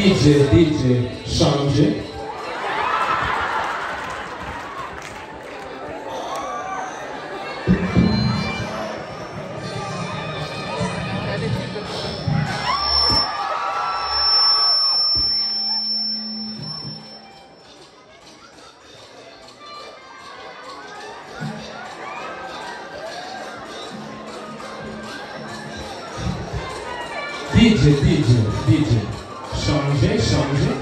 DJ DJ change. DJ, DJ, DJ, changer, changer.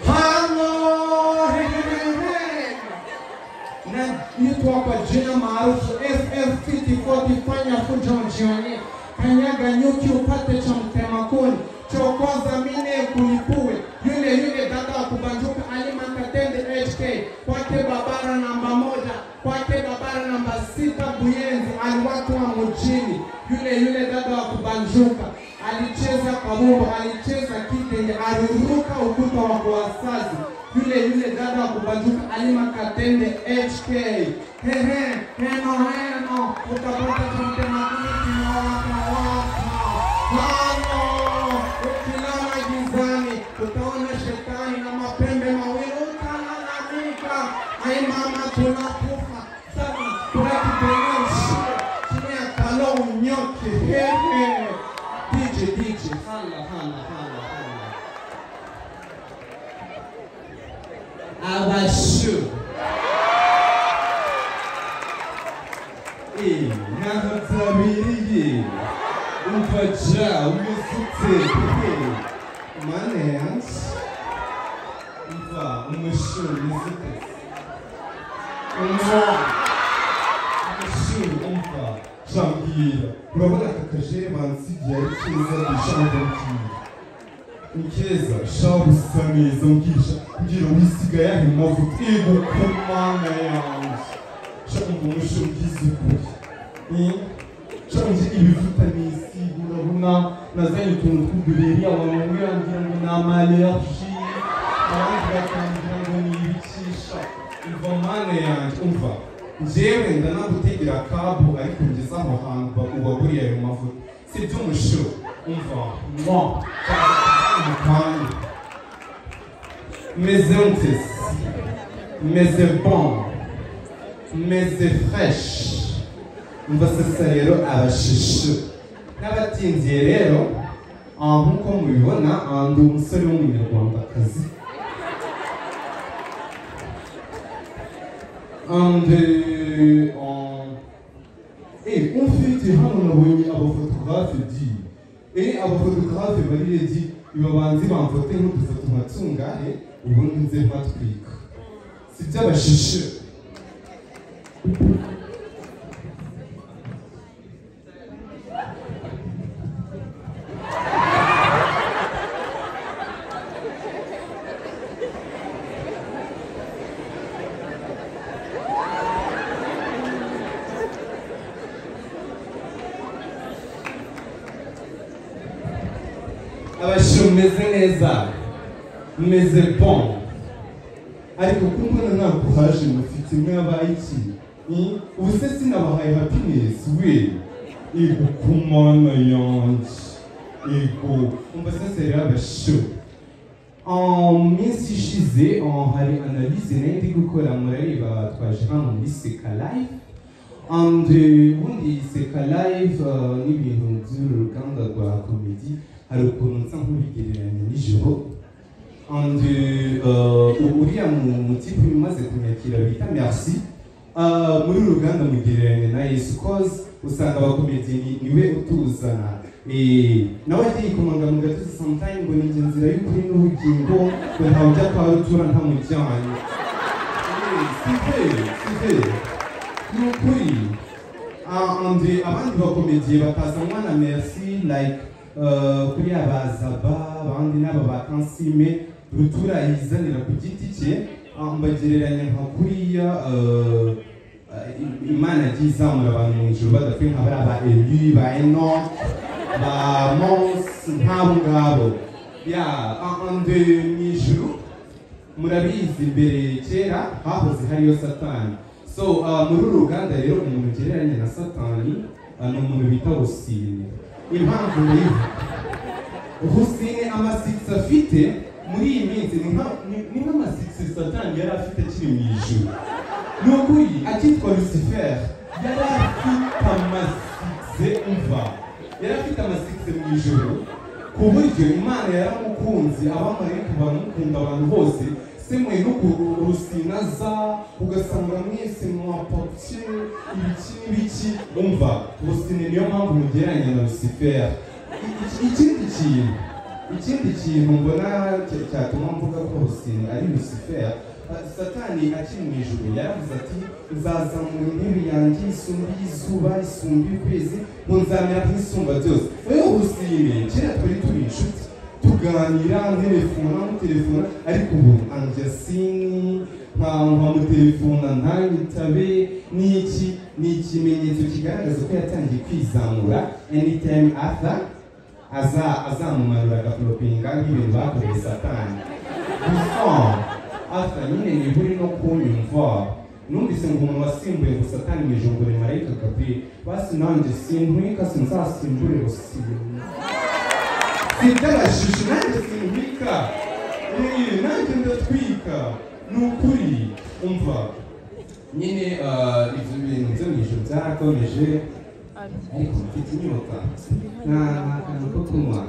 Halo, naitwa kwa jina maarufu FF5040, fanya fujo jioni, kanyaga nyuki upate cha mtema kuni, chokoza mine kulipue, yule yule dada wa kubanjuka Alima Katende HK, kwake babara namba 1, kwake babara namba 6 Buyenzi, aliwatu wa mjini. Yule yule dada wa kubanjuka alicheza kabumbu, alicheza kitenge, aliruka ukuta wa kuwasazi. Yule yule dada wa kubanjuka Alima Katende HK. Hehe, heno heno, utapata cha mtema kuni kinawaka waka. Hano, ukilala gizani utaona shetani na mapembe mawili, utalalamika. Ai mama, tunakufa sana, tunakipenda ushie chini ya kalo unyoke. Hehe, DJ DJ, hala hala hala hala. Abashu. Ntabwo byabiriye. Umva ja, umeze ute? Mana yanjye. Umva, umushu umeze ute? Umva, umushu, umva. Shambwira, urabona aka kajere bansigiye ari keza ndishaka mbwira. Ni keza, shabu usa neza mbwisha, mbwira wisiga ayahe mavuta? Ego ku mana yanjye. Sha umva umushu mbwiza ukuri. Sha ibivuta nisiga, urabona nazanye utuntu tw'uduheri, abantu bamwe bambwira ngo ni amalerji, abandi bakambwira ngo ni ibikisha. Umva mana yanjye, umva. Njyewe ndanagutegera kabu ariko ngeze aho hantu ubaguriye ayo mavuta. Si by'umushu, umva, mwa, mukandi. Meze mutesi, meze bon, meze fresh. Umva sasa rero abashishu. N'abatinziye rero, nk'uko mubibona, ndi umusore w'umunyarwandakazi. And en fait, hano nabonye abafotographe di. Abafotographe bari ready, babanze bamfote nk'udufoto nka tungahe, ubundi nze mbatwika. Si by'abashishu. Abashu meze neza, meze bon, ariko kumbona nta courage mufite mwabaye iki? Ubu se sinabahaye happiness we? Ego ku mana yanjye, ego. Umva sasa rero abashu, en minsi ishize hari analyse nari ndi gukora, murareba twaje hano muri Seka Live. And ubundi Seka Live n'ibintu by'uru ruganda rwa comedy hari ukuntu nsa nk'ubigereranya nijoro. And uriya mutipe umaze kunyakira bita Merci, muri uru ruganda mugereranya na Yesu, cause usanga abakomediye niwe utuzana. Nawe agiye yikomanga mu gatuza sometime ngo ni inzira y'ukuri n'ubugingo, ngo ntawe ujya kwa rutura ntamujyanye. Si ni ukuri. And abandi bakomediye bakazanwa na Merci, like kuri abazaba abandi n'aba ba Kansime, rutura yizanira ku giti cye, mbagereranya nka kuriya Imana yagiye izamura abantu mu ijuru badapfuye, nka bariya ba Eli, ba Enoch, ba Mose, nk'abo ngabo. And mu ijuru murabizi mbere kera hahoze hariyo Satani. So muri uru ruganda rero umuntu ugereranya na Satani Ni umuntu bita Rusine. Impamvu ndayivuga, Rusine amasikisi afite muri iyi minsi ni nk'amasikisi Satani yari afite akiri mu ijuru. Ni ukuri akitwa Lucifer yari afite amasikisi, umva, yari afite amasikisi mu ijuru ku buryo Imana yaramukunze, abamarayika baramukunda, abantu bose semwe no kurusinaza ugasanga mwese mwapapye ibiki n'ibiki. Umva, Rusine niyo mpamvu mugereranya na Lucifer. Ikindi kintu mbona cyatuma mvuga ko Rusine ari Lucifer, Satani akiri mu ijuru yaravuze ati nzazamura intebe yanjye isumba izuba, isumba ukwezi, ngo nzamera nk'isumba byose. Rero Rusine kera twari turi inshuti tuganira, ntelefona mutelefona, ariko ubu anjasini nkamutelefona ntanyitabe. N'iki ni ikimenyetso kigaragaza ko yatangiye kwizamura. Anytime Arthur azamumanura agaforopinga nk'ibintu bakoreye Satani. Gusa Arthur nyine niba uri no kunyumva, numvise ngo umuntu wasimbuye ngo Satani mu ijuru ngo ni marayika Gabriel, basi nanjye sintwika sinzasimbure Rusine. Si iby'abashusho, nanjye sintwika, nanjye ndatwika, ni ukuri. Umva nyine ibyo bintu byo mu ijuru byarakomeje, ariko mfite inyota, nta kantu ko kunywa,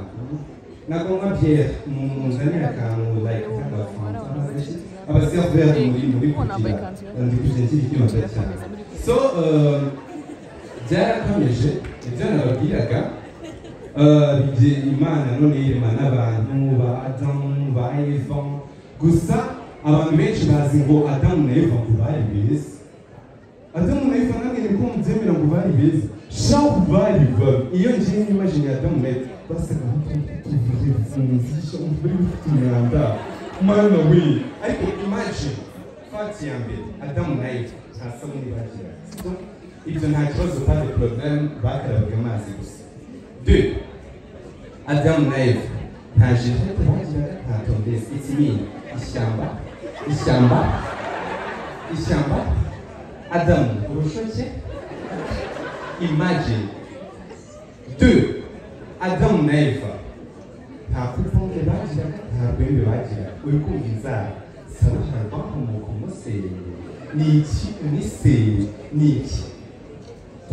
ntabwo nywa byeri, muzanire akantu like nk'agafanta, abaseriveri muri kugira ndi kujya ngira inyota cyane. So byarakomeje ibyo nababwiraga. Imana none irema n'abantu ba Adamu ba Eva. Gusa abantu benshi bazi ngo Adamu na Eva ngo bari beza. Adamu na Eva namwe niko mubyemera ngo bari beza? Shahu bari babi. Iyo ngiye imagine Adamu na Eva basaga nk'utuvunzisha umubiri ufite imyanda, mana we. Ariko imagine fati ya mbere, Adamu na Eva nta sabuni bagira, ibyo nta kibazo, pas de problème, bakarabaga amazi gusa. 2, Adamu na Eva nta jirete bagiraga, nta tondesi. It's mean ishyamba, ishyamba, ishyamba. Adamu urushoke, imagine. 2, Adamu na Eva nta kuponge bagiraga, nta rwembe bagiraga. Uri kumva inzara saruha rwakomoka umuseye ni iki, uniseye ni iki.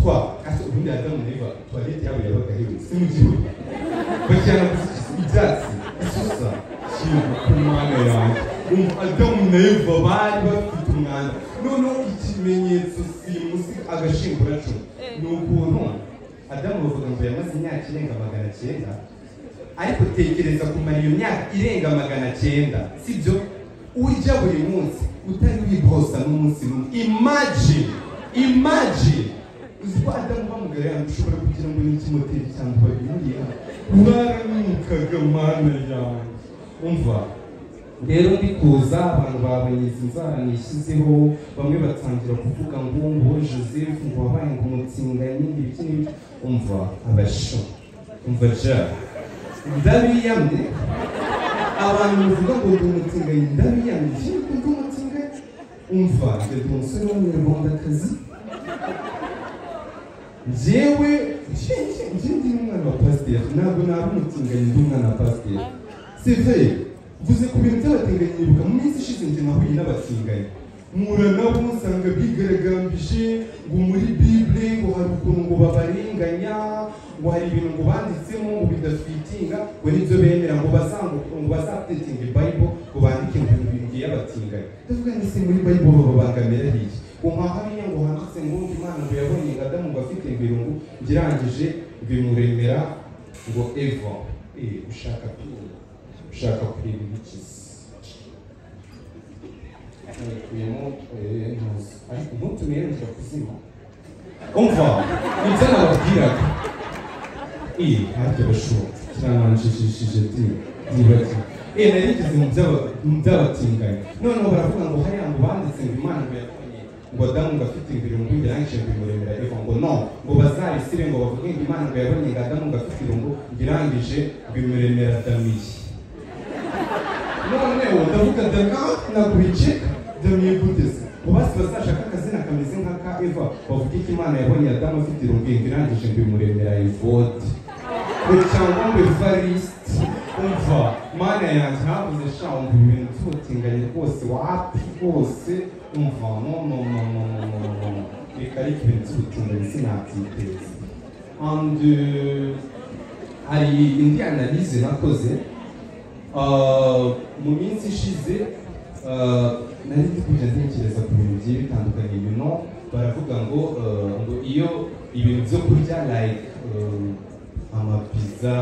3, ase ubundi Adamu na Eva toilette yabo yabaga hewe? Si mu gihugu bajyana ibyatsi isusa kintu ku mana yanjye. Adamu na Eva bari bafite umwanda. Noneho ikimenyetso simusi agashinguracumu ni ukuntu Adamu bavuga ngo yamaze imyaka irenga 900, ariko tekereza kumara iyo myaka irenga 900, sibyo, urya buri munsi utari wiborosa n'umunsi n'umwe. Imagine uzi ko Adamu bamugara ushobora kugira ngo ni ikimoteri cyangwa babimuriye, baranukaga mana yanjye. Umva rero ndi kuza abantu babonye izi nzara nishyizeho, bamwe batangira kuvuga ngo ngo Joseph ngo wabaye ngo umutinganyi ibiki n'ibiki. Umva abasho, umva ja ndabiyamye, abantu bavuga ngo ndi umutinganyi, ndabiyamye, ndi umutinganyi. Umva ndi umusore w'umunyarwandakazi, njyewe ndi umwana wa pasiteri, ntabwo naba umutinganyi, ndi umwana wa pasiteri. C'est vrai, mvuze ku bintu by'abatinganyi, nibuka mu minsi ishize njye nahuye n'abatinganyi, mpura nabo nsanga bigaragambije ngo muri Bible ngo hari ukuntu ngo babarenganya, ngo hari ibintu ngo banditsemo ngo bidatwitinga, ngo nibyo bemera, ngo bazatetinga Bible ngo bandike ngo ibintu bigiye abatinganyi. Ndavuga nti se muri Bible bababangamira iki? Ngo nka hariya ngo handitse ngo Imana ngo yabonye ngo Adamu ngo afite ibirungo, ngirangije bimuremera ngo Eva. Ushaka ushaka kureba ibiki? Nayikuyemo ntuzi, ariko ntutume yongera kuzima. Umva ibyo nababwiraga, harya bashobora kirananjijishije byibagiwe. Narigeze mu by'abatinganyi. Noneho baravuga ngo hariya ngo banditse ngo Imana ngo yabonye ngo Adamu ngo afite ibirungo, ngirangije bimuremera Eva, ngo no, ngo bazabisire ngo bavuge ngo Imana ngo yabonye ngo Adamu ngo afite irungu, ngirangije bimuremera Damiye. Noneho ndavuga daka ntabwo biceka, Damiye gute se? Ngo basi bazashaka akazina kameze nka ka Eva, bavuge ko Imana yabonye Adamu afite irungenge, irangije ngo imuremera Evode ngo cyangwa ngo Evariste. Umva Mana yanjye, habuze sha, umva ibintu by'ubutinganyi rwose, wapi rwose. Umva, no, no, no, no, no, no, no, no, reka, ariko ibintu by'ubutinganyi sinabyiteza. And hari indi analyse nakoze mu minsi ishize. Nari ndi kujya ntekereza ku bintu bigiye bitandukanye. Baravuga ngo iyo ibintu byo kurya like amapizza.